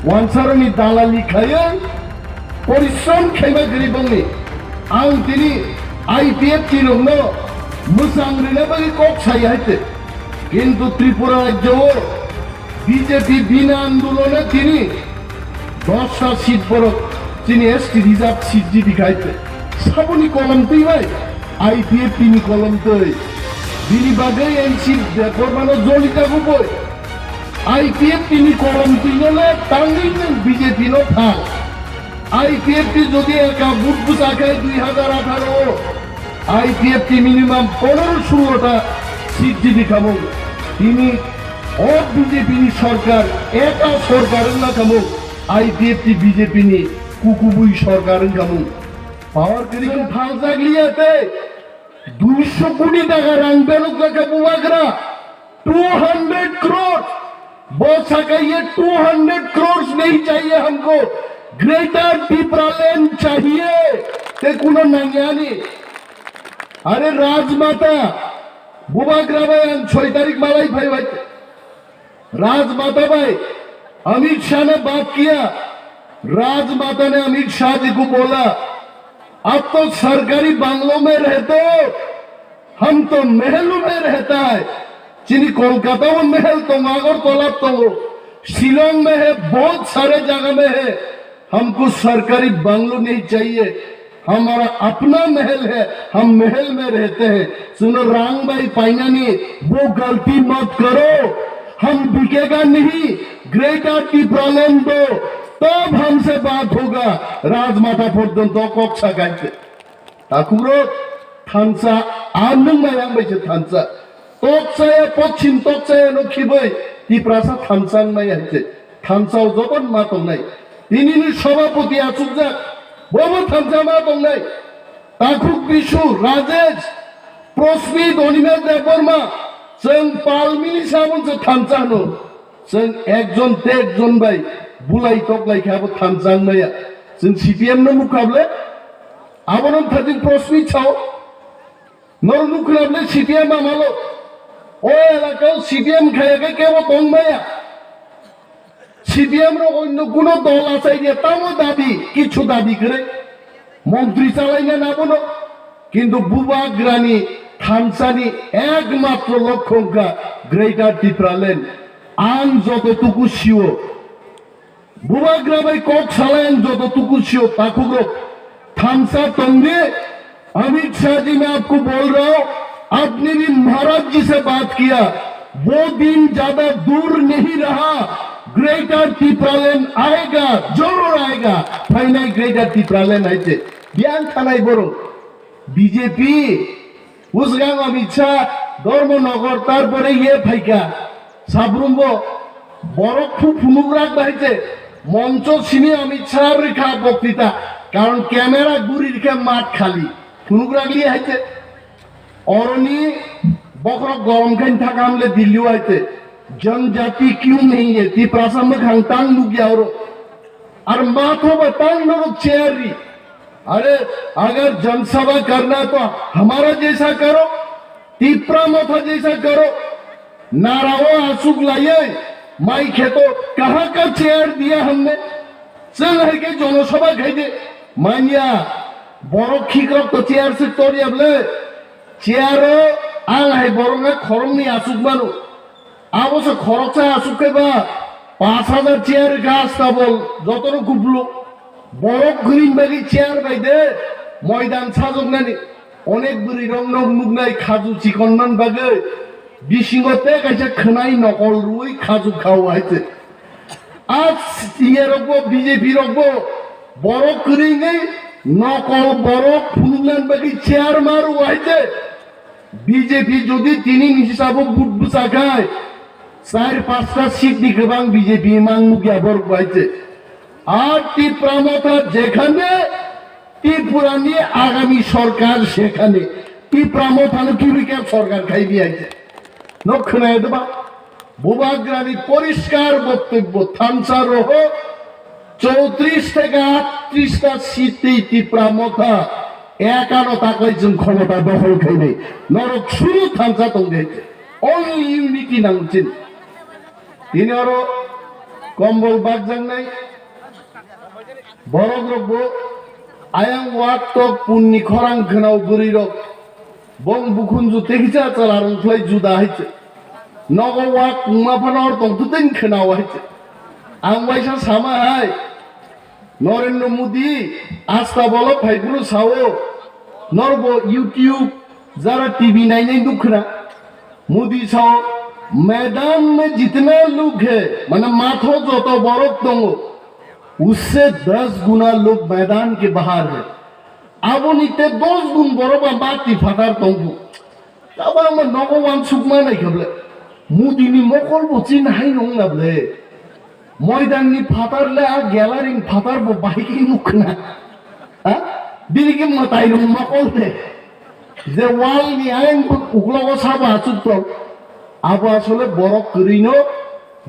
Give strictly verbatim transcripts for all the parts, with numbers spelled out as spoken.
Wansaroni dalali khaiwi porishrom khaima giri bongni. Ang tini I P F T rokno mwchang rwna bagwi kok sai hai te. Kintu Tripura rajyo o B J P bina andolone tini dosta seat borok chini S T reserve seat jibi khai te. Saboni kolom twi bai I P F T ni kolom twi. Bini bagwi N C Debbarmano joli jago boi. I P F T ni kolom twino le tangwi nwng B J P no thang. I P F T jodi eka vote bwsa khe dui hazar atharo o, I P F T minimum ponero sullo ta seat jibi khamung. Tini o B J P ni sorkar, eka sorkar wngna khamung, I P F T B J P ni kukubui sorkar wngkhamung. Power kwrwi khe phaljak liya tei duiso koti taka rang belok jakha bubagra. Two hundred crores. Bo saka ye two hundred crores nahi chahiye humko. Greater Tipraland chahiye. Te kuno nangyani. Are Rajmata. Bubagra bai ang soi tarik malai phai bai. राजमाता भाई, अमित शाह ने बात किया। राजमाता ने अमित शाह जी को बोला, "आप तो सरकारी बंगलों में रहते हो, हम तो महलों में रहता है।" Chini Kolkata o mehel tongo, Agartala tongo, Shillong mein hai, bahut sare jaga mein hai. हमको सरकारी बंगलो नहीं चाहिए, हमारा अपना महल है, हम महल में रहते हैं। Chwngno rang bai painani bo galti mat karo, hum bikega nahi, Greater Tipraland do, tab humse baat hoga, Rajmata porjonto kok sakaite. Takhukro thansa a nwng bai ang bai se thansa. Tokchaya, pochim tokchaya no khiboi Tiprasa thansa wng maya hai se. Thansa o joto ma tongnai. Tini ni sabhapati achukjak, bobo thansa ma tongnai. Takhuk Bishu, Rajesh, Prosmit, Animesh Debbarma, chwng palmili sabon se thansa no. Chwng ekjon te ekjon bai bulai toklai khe abo thansa wng maya. Chwng C P M no nukha ble? Abono thajin Prosmit sao. Norok nukha ble C P M amalo. O elakao C P M khaya khe kebo tong maya. C P M rok onno kuno dol achai dia, tamo dabi, kichu dabi kwrwi. Montri chalaina nabono. Kintu bubagrani thansani ekmatro lokho wngkha Greater Tipraland. Ang joto tuku sio. Bubagra bai kok salai ang joto tuku sio takhukrok. Thansa tongdi, Amit शाह जी, मैं आपको बोल रहा हूं, आपने भी महाराज जी से बात किया, वो दिन ज्यादा दूर नहीं रहा, Greater Tipraland आएगा, जरूर आएगा। Phainai Greater Tipraland hai se. Biyang thanai borok. B J P, Usgang Amit Shah, Dharmanagar, tarpore ye phaikha. Sabrumbo borok phu phunukrak bahai se moncho simi Amit Shah rikha boktita. Karon camera guri rikha mat khali. Phunukrak liya hai se. Oroni bokhorok gorom khain thakam le Delhi hai se. Janjati kyun nahi hai? Tiprasa mwkhang tang nukya oro. Ar matho ba tang norok chair ri. अरे, अगर जनसभा करना है तो हमारा जैसा करो, तिप्रा मोथा जैसा करो। Narao asuk laiye, mai kheto, kaha ka chair diya humne? Chwng hai khe jonosabha khai de. Manya, borok khikrok to chair se toriya ble. Chair o ang hai borok na khoroknwi asuk mano. Abo se khoroksa asuk khe ba pash hajar chair kha astabol jotono kupuluk. Borok kwrwini bagwi chair bai de moidan sajoknani. Onek bwrwi rok nok nuknai khaju chikon man bagwi bisingo tei kaisa khwnai nokol rwui khaju khao hai se. A C P rokbo, B J P rokbo borok kwrwngwi nokol borok phunuknani bagwi chair ma rwo hai se. B J P jodi tini ni hisabo vote bwsa khai, char pasta seat ni kwbang B J P mang nukya borok bai se. Ar Tipra Motha jekhane Tripura ni agami sorkar sekhane Tipra Motha no kibi khe sorkar khai bi hai se. Nok khwnaya de ba? Bubagrani poriskar boktobbo, thansa roho chowtris theke aatris ta seat twi Tipra Motha ekano taklai chwng khomota dokhol khainai. Norok suru thansa tongdi hai se. Only unity nango chini. Tini oro Kombol bakjaknai borok rokbo ayang wak tok punni khorang khwnao bwrwi rok bong bukhunju tekisa chalarwng khlai juda hai se. Nogo wak wngma phano hor tong twtwing khwnao hai se. Ang waisa sama hai, Narendra Modi asta bolo phaiphuru sao, norbo YouTube jara T V nainai nukkhna. Modi sao, "Maidan mein jitna log hai, mane matho joto borok tongo, usse das guna log maidan ke bahar hai." Aboni te dos gun borok ba mati phatar tongo. Abo ang nogo wansukma nai khe ble. Modi ni mokol bo chin hai nong na ble. Moidan ni phatar le a gallery ni phatar bo bahai khe nuk khna. Ha? Bini khe mwtai rung mokol de. Je wall ni ayang bo uklogo sabo achuk tong. Abo asole borok kwrwi no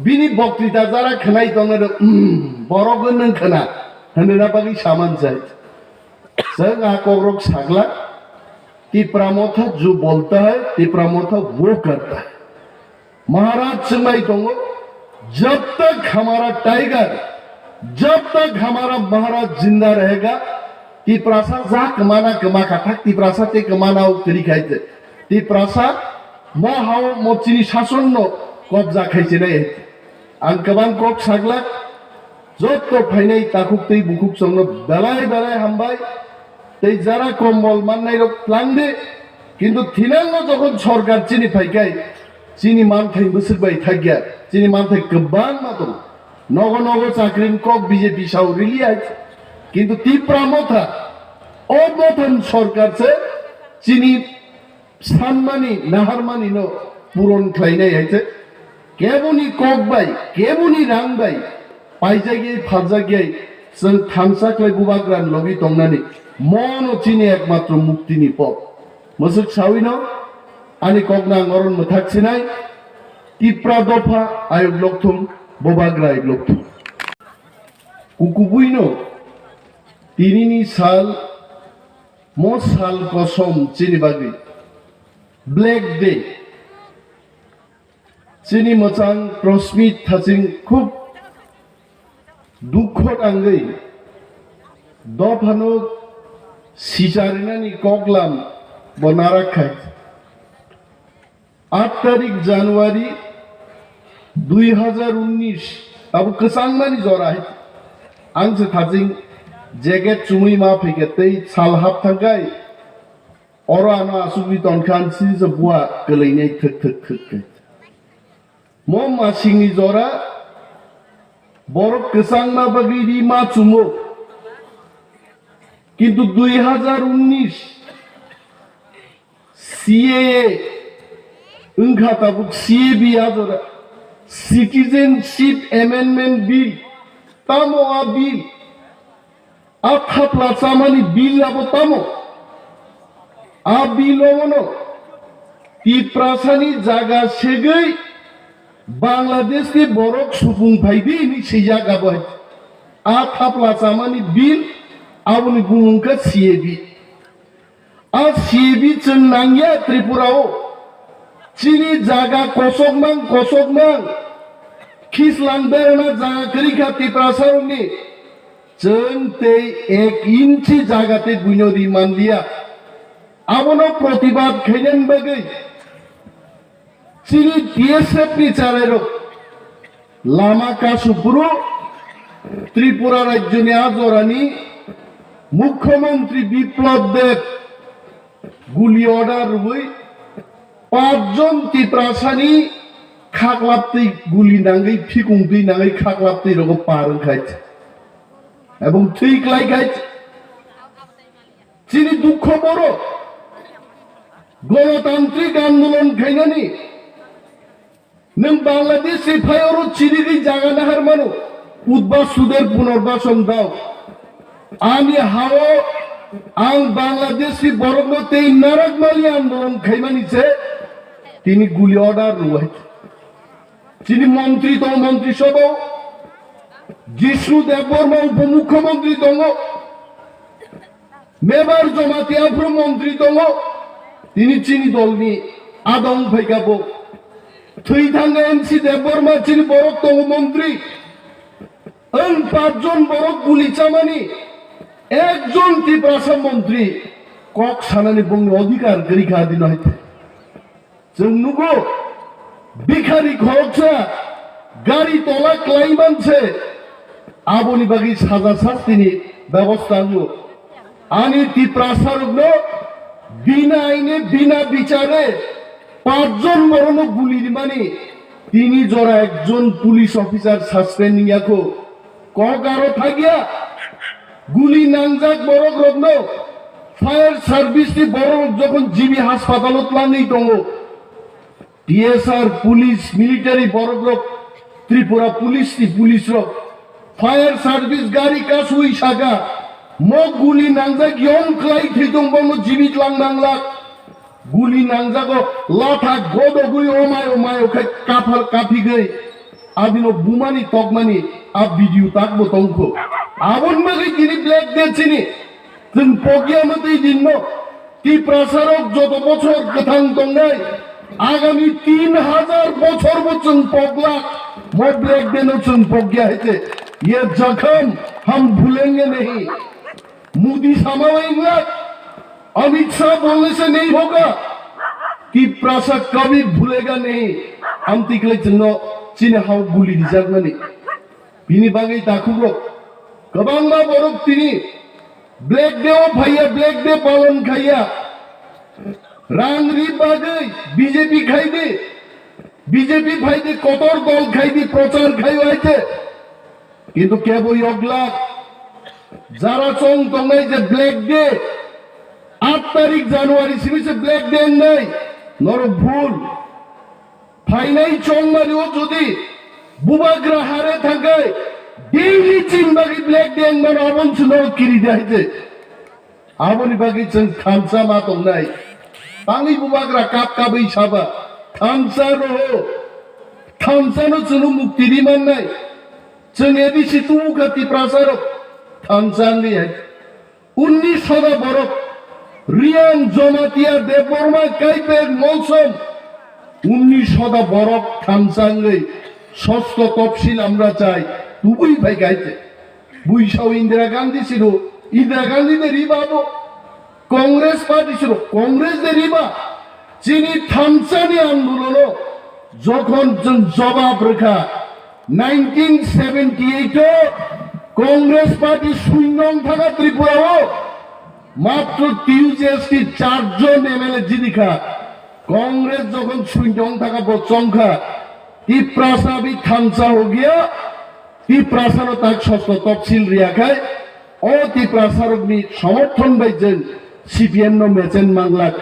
bini boktwita jara khwnai tong na de, "Hmm, borok no nung khna." Hwnwi na bagwi saman jai. Chwng a kokrok saglak, Tipra Motha jo bolta hai, Tipra Motha wo karta hai. Maharaj chwngbai tongo, "Jab tak hamara tiger, jab tak hamara Maharaj jinda rahega, Tiprasa ja kwmana kwma kathak, Tiprasa te kwmana o kwrwi khai te. Tiprasa mo hao mo chini sason no kobja khai chinai." Ang kwbang kok saglak, jotto phainai takhuk tei bukhuk chwngno belai belai hambai. Tei jara kombol mannai rok tlang de, kintu thinango jokhon sorkar chini phaikai, chini manthai bwswk bai thakya, chini manthai kwbangma tongo. Nogo nogo chakri ni kok B J P sao rili hai. Kintu Tipra Motha, o Motha ni sorkar se chini sanmani, naharmani no puron khlainai hai se. Keboni kok bai, keboni rang bai, paijagwi, phaljakgwi, chwng thansa khlai bubagra ni logi tongnani, mono chini ekmatro mukti ni pok. Mwswk sawi no, ani kok nang oron mwthak sinai, Tipra dopha ayuk lokthum, bubagra ayuk lokthum. Kukubui no, tini ni sal, mo sal kosom chini bagwi, Black Day. Chini mwchang Prosmit Thaching khub dukho tangwi dophano sicharinani koklam bo narak khai. Aat tarik January dui hazar unnish, abo kwchangmani jora hai. Ang se Thaching jacket chumui ma phaikhe tei sal hap thangkhai. Oro ano asugwi tonkha, ang sini se bua kwlwinai thwk thwk thwk khe. Mo masingni jora borok kwchangma bagwi ri ma chumo. Kintu dui hazar unnish C A A wngkha tabuk C A B a jora, Citizenship Amendment Bill, tamo a bill? A thapla chamani bill abo tamo? A bill omono Tiprasani jaga segwi Bangladesh ni borok supung phaidi hinwi swijak abo hai. A thapla chamani bill aboni bumung khe C A B. A C A B chwng nangya Tripura o. Chini jaga kosokmang kosokmang. Khislang berana jaga kwrwi kha Tiprasa rokni. Chwng tei ek inchi jaga tei buino ri manliya. Abono protibad khainani bagwi chini B S F ni chalairok lama kasu phuru Tripura rajyoni a jorani Mukhyamantri Biplab Deb guli order rwui pachjon Tiprasani khaklaptwi guli nangwi phikung twi nangwi khaklaptwi rogo par wngkhai ebong thwi klaikhai. Chini dukho boro, gonotantrik andolon khainani. Nwng Bangladesh ni phai oro chirigwi jaga nahar mano, udba suder punarbason dao. Ani hao ang Bangladesh ni borokno tei narak mali andolon khaimani se tini guli order rwai. Chini montri tongo, montri sabha o Jishnu Debbarma upomukhyamantri tongo. Mebar Jamatia phuru montri tongo, tini chini dolni adong phaikha bo. Thwi thangkha M C Debbarma chini borok tongo montri. Ang pachjon borok guli chamani ekjon Tiprasa montri kok sanani bongni odhikar gri kha dino hai. Chwng nugo, bikhari khoroksa gari tola klai manse, aboni bagwi saja sastini bebosta wngo. Ani Tiprasarokno bina aine, bina bichare pachjon borokno guli rimani tini jora ekjon police officer suspend wngya kho. Kok aro thagya, guli nangjak borok rokno fire service ni borok rok jokhon G B hospital o tlangwi tongo, T S R police, military borok rok, Tripura police ni police rok fire service gari kasui saka, mo guli nangjak yom klai thwi tong bono G B tlang nanglak. Guli nangjago, latha godogwi omai omai okhai kaphal kaphigwi abino bumani tokmani a video takbo tongkho. Aboni bagwi tini Black Day chini chwng pokya mwtwi dinno Tiprasarok joto bochor kwthang tongnai agami tin hajar bochorbo chwng poklak, mo Black Day no chwng pokya hai khe ye zakham hum bhulenge nahi. Modi sama wngla, Amit Shah bolne se nahi hoga, Tiprasa kabhi bhulega nahi. Amtwi kwlai chwngno chini hao guli rijakmani. Bini bagwi takhukrok kwbangma borok tini Black Day o phaiya, Black Day palon khaiya. Rang ri bagwi B J P khai di, B J P phai di, kotor dol khai di, prochar khai o hai khe. Kintu kebo yoglak, jara chong tongnai je Black Day, aat tarik January simi se Black Day wngnai, norok bhul. Phainai chongmani o jodi bubagra hare thangkhai, daily chin bagwi Black Day wngmano aboni se norok kiri de hai je. Aboni bagwi chwng thansa ma tongnai. Tangwi bubagra kap kabwi saba, thansa roho, thansa no chwngno mukti ri mannai. Chwng A D C tubu kha Tiprasa rok thansa wngwi hai. Unnish hoda borok, Riyang, Jomatia, Debbarma, Kaipek, Molsom, unnish hoda borok thansa wngwi sosto topsil amra chai tubui phai kaiche. Buisao Indira Gandhi siro, Indira Gandhi de riba abo. Congress party siro, Congress de riba. Chini thansani andolono jokhon chwng jobab rwkha, nineteen seventy eight o Congress party suinong thangkha Tripura o, matro T U J S T charjon M L A jidikha. Congress jokhon suinong thangkha bo chongkha, Tiprasa bhi thansa ho gaya, Tiprasano tak sosto topsil riyakhai, o Tiprasarokni somorthon bai jeng C P M no mechen manglak.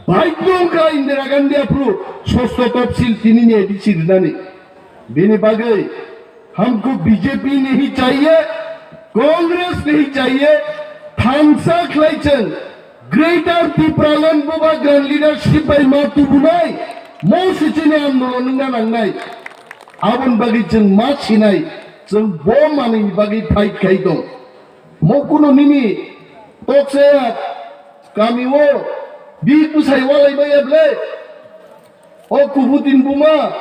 Baidyo wngkha Indira Gandhi aphuru sosto topsil tinini A D C rinani. Bini bagwi hamko B J P nahi chahiye, Congress nahi chahiye, thansa khlai cheng. Greater Tipraland bubagra leadership bai ma tubunai, mo sichini andolon wngna nangnai. Aboni bagwi chwng ma sinai, chwng bo manwini bagwi fight khai tong. Mo kuno nini toksa kami o bik bwsai walai maya ble. O kubutin buma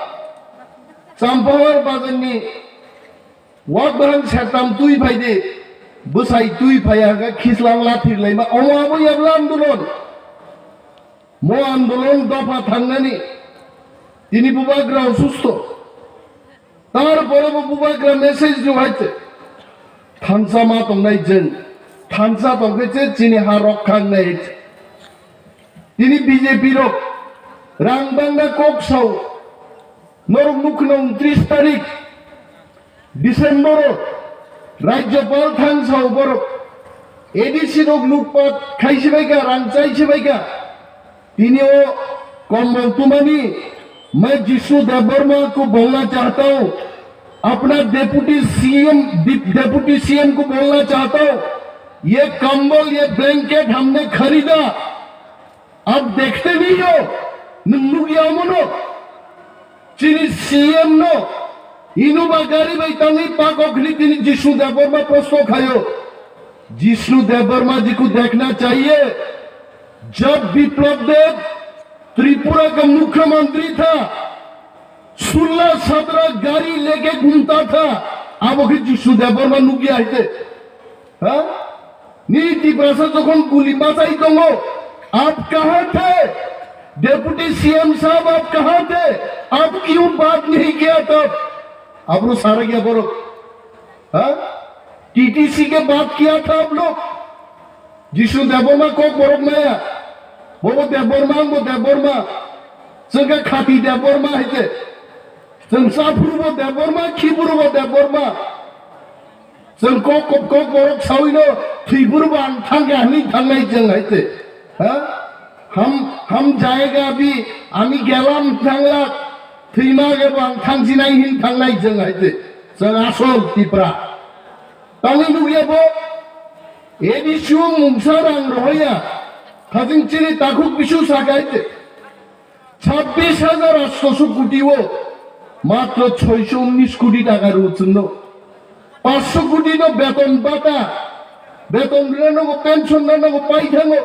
Champahar bazarni Wak bahang sertam twi phai di, bwsai twi phai ha khe khislang la thir lai ma, omo abo yabla andolon. Mo andolon dopha thangnani, tini bubagra osusto. Tar pore bo bubagra message rw hai se. Thansa ma tongnai jeng, thansa tongkhe se chini ha rok khangnai. Tini B J P rok rang bangna kok sao, norok nukno untris tarik December o Rajyapal thang sao borok A D C rok lutpat khaisi bai kha, rang chaisi bai kha. Tini o kombol tumani, मैं जिष्णु देववर्मा को बोलना चाहता हूँ, अपना deputy CM, डि-, deputy CM को बोलना चाहता हूँ, ये कंबल, ये ब्लैंकेट हमने खरीदा, अब देखते नहीं हो, nwng nukya omono, chini C M no Innova gari bai tangwi pakok hwnwi tini Jishnu Debbarma proshno khaio. Jishnu Debbarma ji ko dekhna chahiye, jab Biplab Deb Tripura ka mukhyamantri tha, sullah sadra gari leke ghumta tha, Abo khe Jisnu Debbarma nukya hai te. Ha? Nini Tiprasa jokhon guli machai tongo, "Aap kahan the? Deputy C M sahab, aap kahan the? Aap kyun baat nahi kiya tab?" Abro sara gya borok. Ha? T T C ke baat kiya tha aap log? Jisnu Debbarma kok borok maya. Bobo Debbarma, angbo Debbarma. Chwngkha khati Debbarma hai te. Chwng chaphuru bo Debbarma, khiburu bo Debbarma. Chwng kok, kok, kok borok sawino thwiburu bo ang thangkha hinwi thangnai chwng hai te. Ha? Ham, ham jayega abhi, ami gelam thangla, thwima ge bo ang thangsinai hin thangnai chwng hai te. Chwng asol Tipra. Tangwi nukya bo, A D C o mungsa rang rohoya, khajing chini takhuk bisu sakai te. Chabbish hajar atshosho koti o matro soisho unnish koti taka rw chwngno. Panchsho koti no beton bata, beton rwna nogo, pension rwna nogo, pai thango.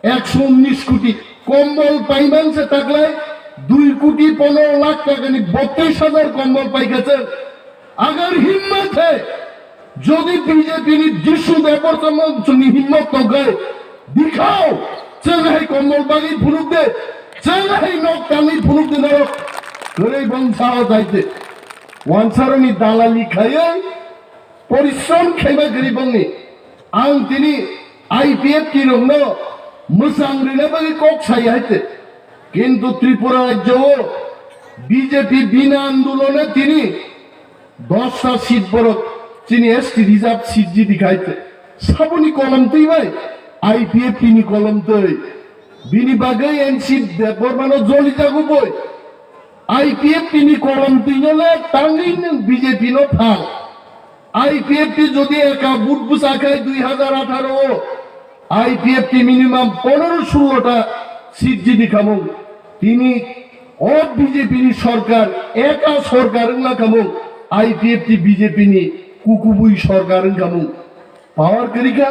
Ekso unnish koti kombol paiman se taklai dui koti pondro lakh takani botris hajar kombol paikha chwng. Agar himmat hai, jodi B J P ni Jisnu Debbarma chwngni himmat tongkhai, dikhao, chwng hai kombol bagwi phunuk de, chwng hai nok tangwi phunuk de norok. Kwrwi bong sao jaite. Wansaroni dalali khaiwi, porishrom khaima kwrwi bongni. Ang tini I P F T rokno mwchang rwna bagwi kok sai hai te. Kintu Tripura rajyo o B J P bina andolone tini dosta seat borok chini S T reserve seat jidi khai te. Saboni kolom twi bai I P F T ni kolom twi. Bini bagwi N C Debbarma no joli jago boi. I P F T ni kolom twino le tangwi nwng B J P no phal. I P F T jodi eka vote bwsa khai dui hajar atharo o, I P F T minimum pondro sullo ta seat jidi khamung. Tini o B J P ni sorkar, eka sorkar wngla khamung, I P F T B J P ni kukubui sorkar wng khamung. Power kwrwi kha,